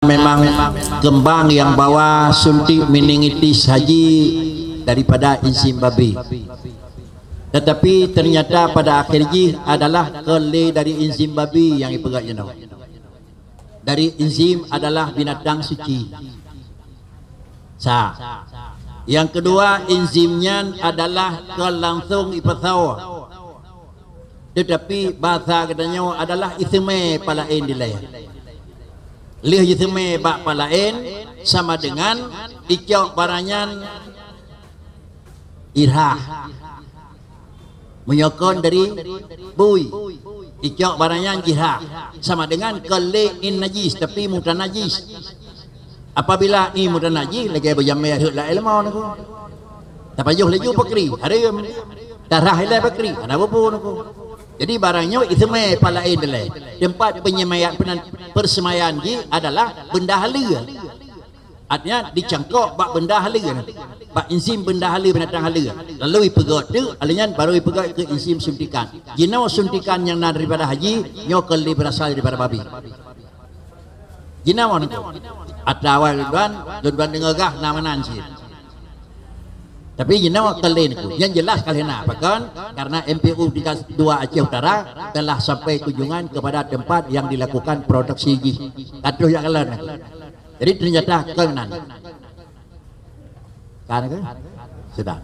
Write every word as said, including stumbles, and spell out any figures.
Memang kembang yang bawa suntik meningitis haji daripada enzim babi. Tetapi ternyata pada akhir jih adalah kon lé dari enzim babi nyang ipeugét jinoe. Dari enzim adalah binatang suci. Sa. Yang kedua, enzim nyan adalah kon langsung ipasoe. Tetapi bahasa geutanyoe adalah iseumé palaén dilée. Lheueh jiseumé bak palaén sama dengan icok barang nyan irhah. Meunyoe kon dari bui, icok barang nyan jirhah. Sama dengan kon lé in najis, tapi mutanajis. Apabila i mutanajis, lagée beujamé rhot lam ilmu niko. Tapajoh laju pakri, hareuem. Tarhah ilée pakri, hana bubu niko. Jadi barang nyoe iseumé palaén dilée. Tempat penyemaian, penan-, persemaian jih adalah benda haleue. Artinya dicangkok bak benda haleue, bak enzim benda haleue, binatang haleue. Lalu ipeugét teuk, lheueh nyan baru ipeugét keu enzim suntikan. Jinoe suntikan nyang na daripada haji, nyoe kon lé berasal daripada babi. Jinoe niko. Atra awai lôn tuan, lôn tuan deungoe gah na meunan cit. Tapi jinoe kon lé niko. Nyang jelas ka lheueh na. Pakon? Karena M P U tiga dua Aceh Utara telah sampai kunjungan kepada tempat yang dilakukan produksi jih. Ka troh jak kalon niko. Jadi ternyata kon nan. Kan ke? Sudah.